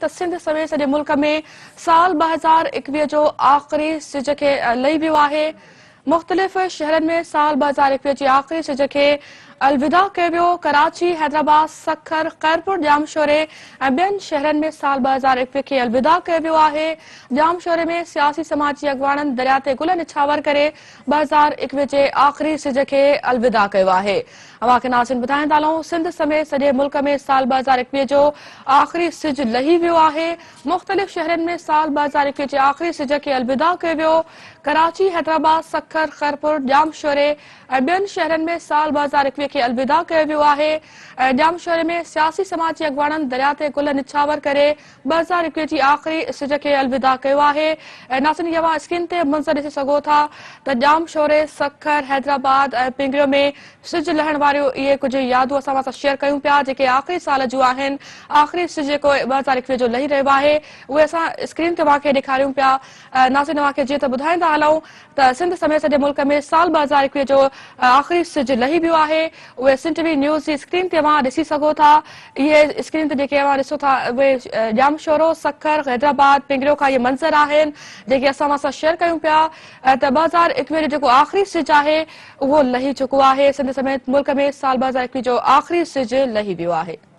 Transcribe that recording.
هلنداسين ته سنڌ سميت سڄي ملڪ ۾ سال 2021 جو آخري سج کي لهي ويو آهي. مختلف شهرن ۾ سال 2021 جي آخري سج کي الوداع ڪيو ويو. ڪراچي، حيدرآباد، سکر، خيرپور، ڄامشوري ۽ ٻين شهرن ۾ سال 2021 کي الوداع ڪيو ويو آهي. ڄامشوري ۾ سياسي سماجي اڳواڻن دريا تي گل نڇاور ڪري 2021 جي آخري سج کي الوداع ڪيو آهي. اوهان کي ناظرين ٻڌائيندا هلون سنڌ سميت سڄي ملڪ ۾ سال 2021 جو آخري سج لهي ويو آهي. مختلف شهرن ۾ سال 2021 جي آخري سج کي الوداع ڪيو ويو. ڪراچي، حيدرآباد، سکر، خيرپور، ڄامشوري ۽ ٻين شهرن ۾ سال 2021 کي الوداع ڪيو ويو آهي. ڄامشوري ۾ سياسي سماجي اڳواڻن دريا تي گل نڇاور ڪري 2021 جي آخري سج کي الوداع ڪيو آهي. ناظرين اوهان اسڪرين تي منظر ڏسي سگهو ٿا ته ڄامشوري، سکر، حيدرآباد ۽ پنگريو ۾ سج لهڻ واريون اهي ڪجهه يادون اسان اوهان سان شيئر ڪيون پيا جيڪي آخري سال جون آهن. آخري سج جيڪو 2021 جو لهي رهيو آهي اهي اسان اسڪرين تي اوهان کي ڏيکاريون پيا. ناظرين اوهان کي جيئن ته ٻڌائيندا هلون ته سنڌ سميت سڄي ملڪ ۾ سال 2021 جو آخري سج لهي ويو آهي اهي سنڌ ٽي وي نيوز جي اسڪرين تي اوهان ڏسي سگهو ٿا اهي اسڪرين تي جيڪي اوهان ڏسو ٿا اهي ڄامشورو سکر حيدرآباد پنگريو کان اهي منظر آهن جيڪي اسان اوهان سان شيئر ڪيون پيا ته 2021 جو جيڪو آخري سج آهي اهو لهي چڪو آهي سنڌ سميت ملڪ ۾ سال 2021 جو آخري سج لهي ويو آهي.